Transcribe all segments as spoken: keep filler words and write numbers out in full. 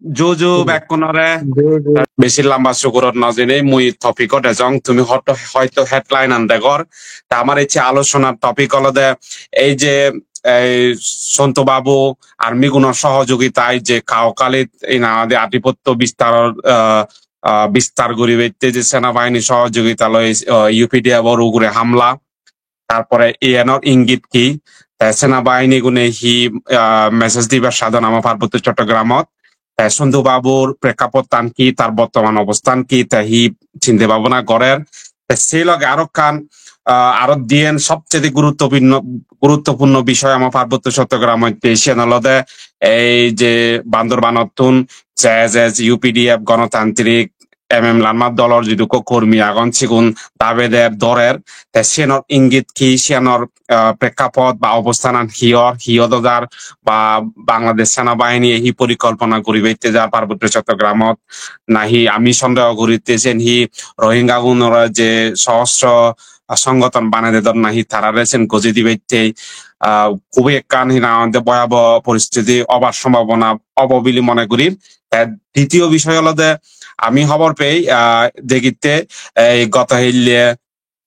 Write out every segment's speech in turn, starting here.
Ju ju Hmm. bekkunore. Ju ju. Besi lamba sugurot no jenei mui topic-ot ejong, tumi hoito, hoito headline-an degor. Ta amar ecche alochonar topic olode ei je ei Sontu Babu army gunor sohojogitai je Kaokali hinang hoide adhipotto bistaror, ah, ah, bistar guribatte je senabahini sohojogita loi, ah, U P D F or ugure hamla, tarpore iyenor ingit hi, te senabahini gune hi, ah, message dibar sadon ama Parbotto Chottogramot, te Sontu Babur prekkapottan hi, tar bottoman obostan hi, te hi chinte bhabona gorer, te sei loge aro ekkan, ah, aro diyen sobcheye guruttopurno, guruttopurno bishoy ama Parbotto Chottogramot, te siyen olode ei je Bandorbanottun je je U P D F gonotantrik M M Larma dolor jidukko kormi agon, sigun dabe der dorer, te siyenor ingit hi, siyanor, ah, prekkapot ba obostanan hi or, hi odo jar, ba Bangladesh senabahiniye hi porikolpona guribatte jar Parbotto Chottogramot, nahi ami sondeho guritte siyen hi Rohingya gunore je sohostro, ah, songothon banei dedon nahi tarare siyen gojei dibatte, ah, khubey ekkan hinang hoide bhoyaboho poristiti obar sombhabona obo bili mone gurir. Te ditiyo bishoy olode ami hobor pei, ah, degitte ei goto hille,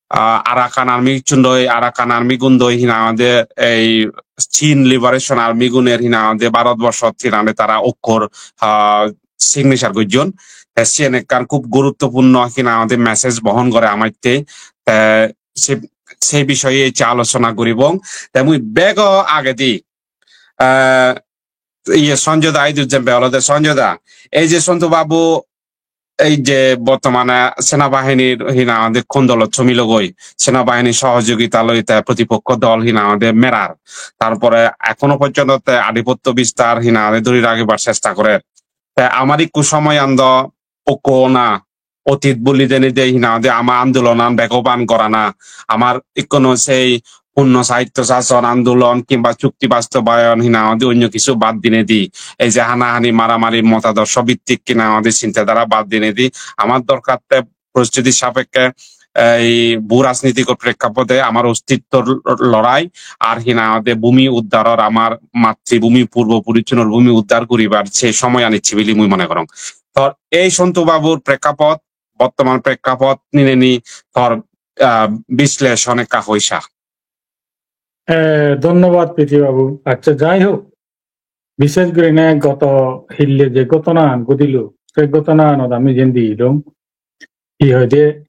ah, Arakan Army gundoi, Arakan Army gundoi hinang hoide ei Chin Liberation Army guner hinang hoide Bharat borshot hinang hoide tara okkor, ah, signature gojjon. Te siyen ekkan khub guruttopurno hinang hoide message bohon gore amatte. Te se, se bishoye ecche alochona guribong. Te mui bego agedi, ah, iye Sanjay da idu jempe olode, Sanjay da, ei je Sontu Babu ei je bortomane senabahinir hinang hoide kondolot somilogoi, senabahini sohojogita loi te protipokko dol hinang hoide merar, tarpore ekhono porjonto te adhipotto bistar hinang hoide dhori ragibar chesta gorer. Te amar ikku somoyan do okko ona, otit buli denei de hinang hoide ama andolonan begoban gorana, amar ikkono sei punno sahitto sason andolon kimba chukti bastobayon hinang hoide onyo kichu bad dinei di, ei je hanahani maramari motadorsho bittik hinang hoide chintadhara bad dinei di, amar dorkar te poristiti sapekke ei bhu rajnitikor prekkapode amar ostittor lorai ar hinang hoide bhumi uddaror, amar matribhumi purbo purishunor bhumi uddar guribar se somoyan ecche bili mui mone gorong. Tor ei Sontu Babur prekkapot, bortoman prekkapot nineni tor, ah, bisleshon ekka hoi sa. Eh, dhonnobad, Priti babu. Accha, jai hok, bishesh gurinei goto hille je ghotonan ghodilo, se ghotonan ami jen degilung, hi hoide,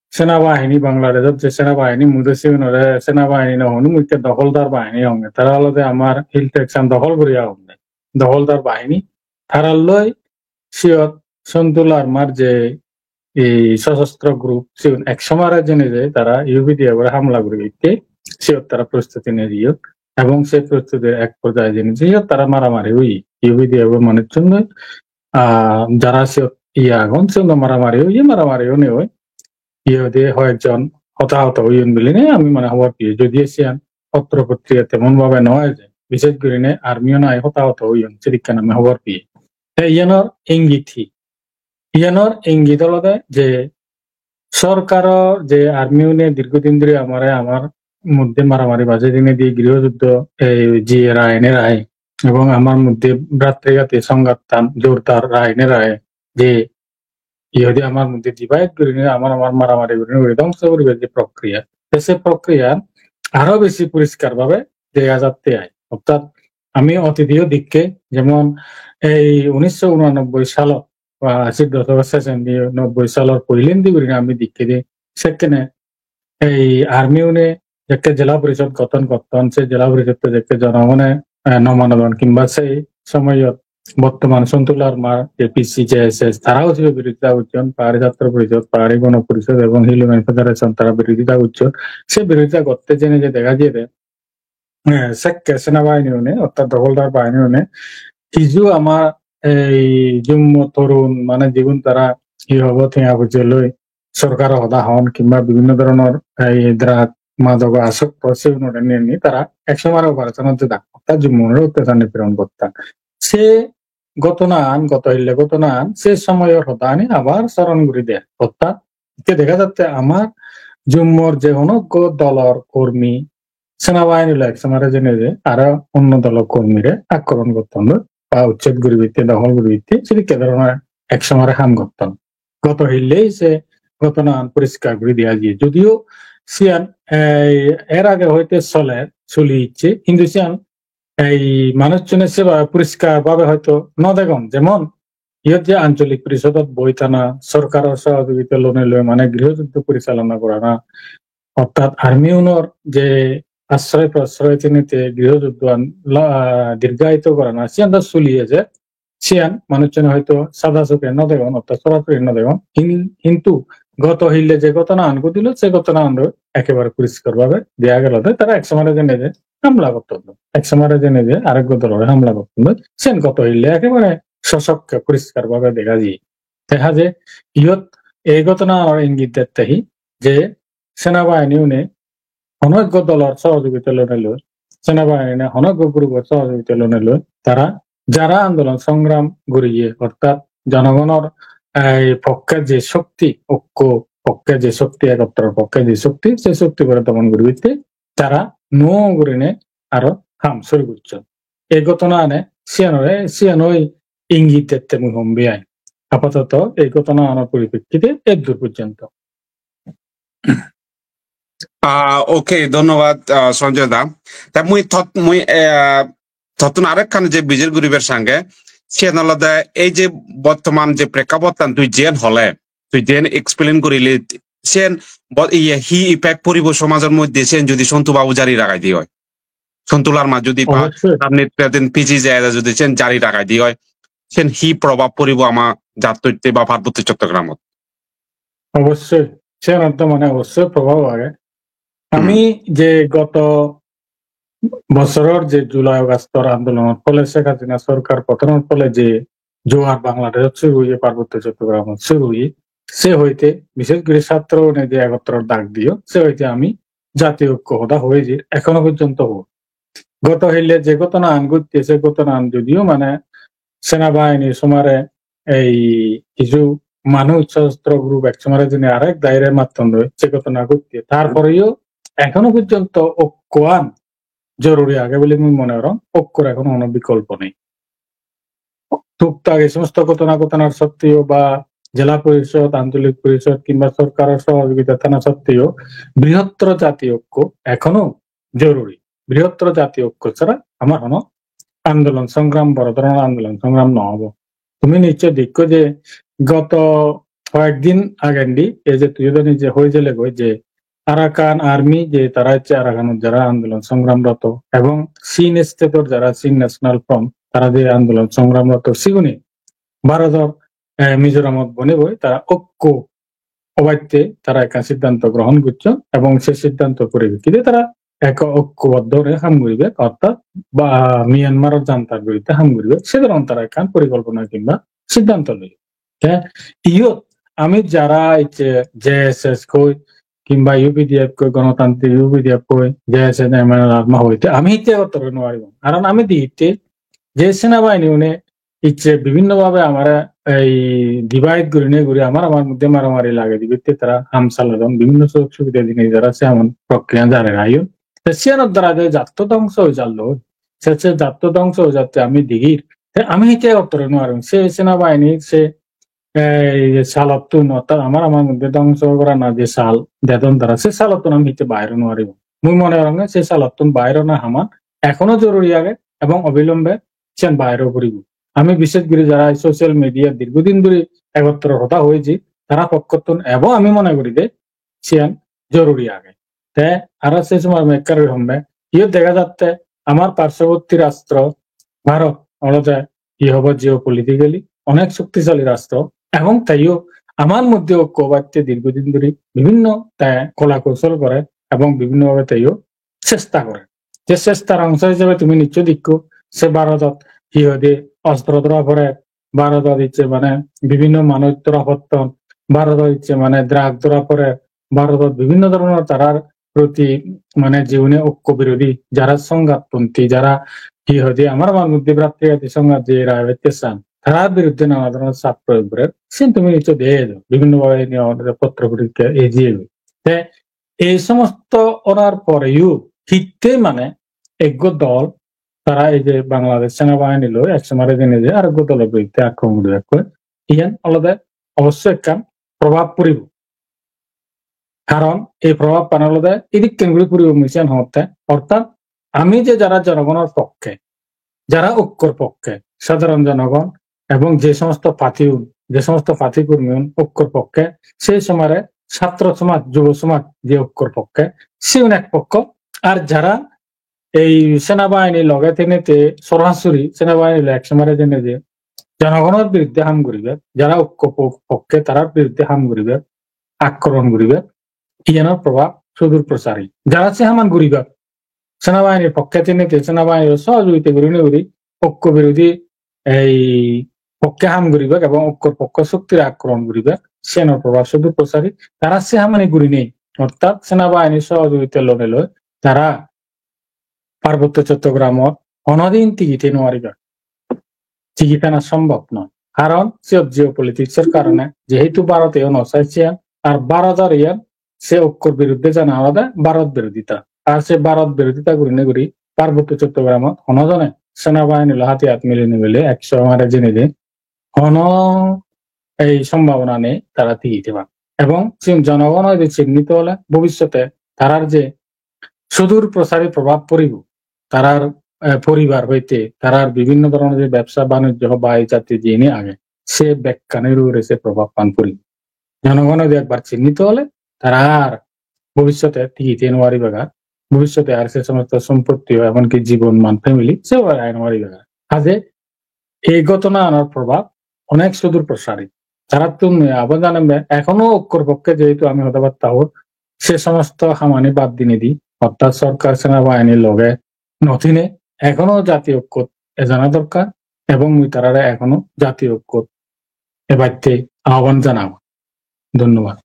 senabahini, Bangladeshot je senabahini, mui do sigunore senabahini no honung, mui ikke doholdar bahini honge. Tara olode amar hill tract an dohol guri agonde. Doholdar bahini. Taralloi siyot Sontu Larmar je ei sosostro group, sigun ek somare jeinei je tara U P D F ore hamla guri ditte, siyot tara prostuti nei jeyot. Ebong se prostutir ek porjaye jeinei je siyot tara maramari oye. U P D F or manuchun loi, ah, jara siyot iye agon, sigun do maramari oye, maramari onei oi. Iye hoide hoyekjon hotahot oyon bilinei ami mane hobor peye. Jodio siyan potro potrika temon bhabe no eje, bishesh gurinei army-o nahi hotahot oyon, sedokken ami hobor peye. Te iyanor ingit hi? Iyanor ingit olode je sorkaror je army-une dirghodin dhuri amare, amar moddhe maramari bajei dinei di, griho juddho, ei je rahe ne rahe, ebong amar moddhe bhratrigati songhattan jordar rahe ne rahe, je iye hoide amar moddhe divide gurinei amar, amar maramari gurinei guri dhongso guribar je prokriya, te se prokriyan aro besi poriskar bhabe dega jatte ai. Orthat ami otidiyo dikke, jemon ei unishsho unanobboi salot ba ashi doshokor sejendi nobboi salor poilendi gurinei ami dikke de, sekkene ei army-une jekke jela porishod gothon gotton, se jela porishodo jekke jonogone, eh, no manodon, kimba sei somoyot bottoman Sontu Larmar je P C J S S, tarao sibe birodita gocchon, Pahari Chhatro Porishod, Pahari Gono Porishod ebong Hill Women Federation tara birodita gocchon. Se birodita gotte jeinei je dega jiyede, eh, sekke senabahini-une, orthat doholdar bahini-une, hiju ama ei jummo torun, mane jigun tara hi hobo, tenga poije loi sorkaro hoda hon, kimba bibhinno dhoronor ei drug, madogo asokto, sigunore nini tara ek somare operation-ot jedak, orthat jummonore ottachar nipiron gottak. Se ghotonan, goto hille ghotonan, se somoyor hodani abar soron guri der. Orthat ikke dega jatte amar jummor je hono ekko dolor kormi, senabahinilo ek somare jeinei je aro onno dolo kormire akromon gotton doi. ba uchched guribatte, dohol guribatte, sedokke dhoronor ek somare ham gotton. Goto hillei se ghotonan poriskar guri diya jiye. Jodio siyan, ei, er age hoite soler, soli icche, hintu siyan ei manuchchune seba poriskar bhabe hoito no degon. Jemon, iyot je ancholik porisodot boi thana, sorkaror sohojogita lonei loi mane grihojuddho porichalona gorana, orthat army unor je ashroy proshroy tinite grihojuddhoan la-, dirghayito gorana, siyan do suli ejer. Siyan manuchchune hoito sada soke no degon, orthat sorasori no degon. Hin-, hintu goto hille je ghotonan ghodilo, se ghotonan do ekebare poriskar bhabe dega gelo de tara ek somare jeinei je hamla gotton, ek somare jeinei je arekko dolore hamla gotton. Siyan goto hille ekebare sosokke poriskar bhabe dega jiye. Te haje iyot ei ghotonan aro ingit dette hi je senabahini une hono ekko dolor sohojogita lonei loi, senabahini une hono ekko group-or sohojogita lonei loi, tara jara andolon songram guriye, orthat jonogonor ei pokke je shokti, okko pokke je shokti, ekottor pokke je shokti, se shokti bore domon guribatte tara nuo gurinei aro ham suru gocchon. Ei ghotonane siyanore, siyanoi ingit dette mui hom biyai. Apatoto ei ghotonanor poripekkite eddur porjonto. Ah, okay, dhonnobad, ah, Sanjoy da. Ta mui tot-, mui, eh, tottun arekkan je bijir guribar sange, siyan olode ei je bortoman je prekkapottan tui jiyan hole, tui jiyan explain gurile, siyan bo-, iye hi effect poribo somajor moddhe, siyan jodi Sontu babu jari ragai di oi. Sontu Larma jodi ba Obossoy. Tar netrutwadhin P G Z jodi siyan jari ragai di oi, siyan hi probhab poribo ama jattotte ba Parbotto Chottogramot? Obossoy, siyanot do mane obossoy probhab age. Ami je goto bosoror je July Augustor andolonor phole, Sheikh Hasina sorkar potonor phole je juar Bangladeshot suru oye, Parbotto Chottogramot suru oye, se hoite bishesh guri chhatrogune je ekottor dak diyo, se hoite ami jatiyo okko hoda hoi jir ekhono porjonto hoi. Goto hille je ghotonan ghotte, se ghotonan jodio mane senabahinir somare ei hissu manuj, sosostro group ek somare jeinei arek daire matton doi, se ghotona ghotte. Tar poreyo ekhono porjonto okkoan joruri age bole mui mone gorong, okkor ekhono hono bikolpo nei. Tuktak ei somosto ghotona ghotonar sotteyo ba jela porishod, ancholik porishod kinba sorkaror sohojogita thana sotteyo brihottoro jatiyo okko ekhono joruri. Brihottoro jatiyo okko sara amar hono andolon songram, boro dhoronor andolon songram no obo. Tumi nischoi dekho je goto koyek din agendi ei je tui jodi je hoi jelegoi je Arakan Army je tara icche Arakanot jara andolon songram roto ebong Chin State-or jara Chin National Front tara je andolon songram roto sigune Bharodor, eh, Mizoramot boniboi tara okko obatte tara ekkan siddhanto grohon gocchon ebong se siddhanto poripekkite tara ekko okkoboddo ore ham guribak, orthat ba Myanmar-or jantar biruddhe ham guribak, se dhoron tara ekkan porikolpona kinba siddhanto loyon. Te iyot ami jara icche J S S koi kinba U P D F koi, Ganatantrik U P D F koi, J S S M N L R ma hoi, te ami hitte egottor oi no paribong. Karon ami di hitte je senabahini une icche bibhinno bhabe amare ei divide gurinei guri amar amar moddhe maramari lagei dibatte tara ham saladon, bibhinno sujog subida dinei tara se emon prokriya jari rayon. Te siyanor dara je jatto dhongso oi jalloi, se, se jatto dhongso oi jatte ami digir. Te ami hitte egottor oi no parong? Se senabahini se ei salottun, orthat amar amar moddhe dhongso gorana je sal dedon tara, se salottun ami hitte bair oi no paribong? Mui mone gorong se salottun bair ona haman ekhono joruri age ebong obilombe siyan bair o poribo. Ami bishesh guri jara social media dirghodin dhuri egottor hoda hoyji, tara pokkottun ebong ami mone guri de siyan joruri age. Te aro se somoi ami ekka guri hombe, iyot dega jatte amar parshobotty rastro Bharot olode hi hobo geopolitically onek shoktisali rastro, ebong teyo amar moddhe okko obatte dirghodin dhuri bibhinno te kola kousol gore ebong bibhinno bhabe teyo chesta gore. Je chestar ongso hisebe tumi nischoi dekho, se Bharodot hi hoide ostro dhora pore, Bharodot icche mane bibhinno manuj dhora potton, Bharodot icche mane drug dhora pore, Bharodot bibhinno dhoronor tarar proti mane jiune okko birodhi, jara songhatponthi, jara hi hoide amar amar moddhe bhratribhadi songhat je ragebatte san, tarar biruddhe nana dhoronor chap proyog gorer, siyen tumi nischoi dege ejo, bibhinno bhabe ni amar potro potrika ejiye. Te ei somosto onar poreyo hitte mane ekko dol tara ei je Bangladesh senabahini loi ek somare dinei je arekko dolo biruddhe akromon guribakkoi. Iyan olode obossoi ekkan probab puribo. Karon ei probabpan olode idikken guri puribo mui siyan hongotte. Orthat ami je jara jonogonor pokke, jara okkor pokke, sadharon jonogon ebong je somosto patiun, je somosto pati kormiun okkor pokke, sei somare satro somaj, jubo somaj je okkor pokke, siun ek pokko. Ar jara ei senabahini loge tenete sorasori senabahini loi ek somare tenete jonogonor biruddhe ham guribe, jara okko po-, pokke tarar biruddhe ham guribe, akromon guribe, iyanor probab sudur prosari. Jara se haman guribe, senabahinir pokke tenete senabahinir sohojogite gurinei guri okko birodhi ei pokke ham guribak ebong okkor pokko shoktir akromon guribak, siyanor probab sudur prosari. Tara se hamani gurinei, orthat senabahini sohojogita lonei loi tara Parbotto Chottogramot honodin tigi thei nw paribak. Tigi thana sombhob noi. Karon siyot geopolitics-or karone, jehetu Bharote-o nw sai siyan, ar Bharodor iyan se okkor biruddhe jana olode Bharot birodhita. Ar se Bharot birodhita gurinei guri Parbotto Chottogramot hono jone senabahini loi hatiyat milinei mili ek somare jenei je hono ei sombhabona nei tara tigi thebak. Ebong sigun jonogon hoide chinnito ole bobissote tarar je sudur prosari probab poribo, tarar, eh, poribar hoite, tarar bibhinno dhoronor je bebsa banijjo ba ei jatiyo jini age, se bekkanir ugure se probabpan poribo. Jonogon hoide ekbar chinnito ole tara ar bobissote tigi thei nw paribak ar, bobissote ar se somosto sompotti o, emonki jibon man, family, se bai nw paribak ar. Haje ei ghotonaganor probab onek sudur prosari. Tarattun mui aban janem je ekhono okkor pokke jehetu ami hoda batta hor, se somosto hamani bad dinei di, orthat sorkar senabahini loge nw thinei ekhono jatiyo okkot ejana dorkar, ebong mui tarare ekhono jatiyo okkot ebatte ahban janabong. Dhonnobad.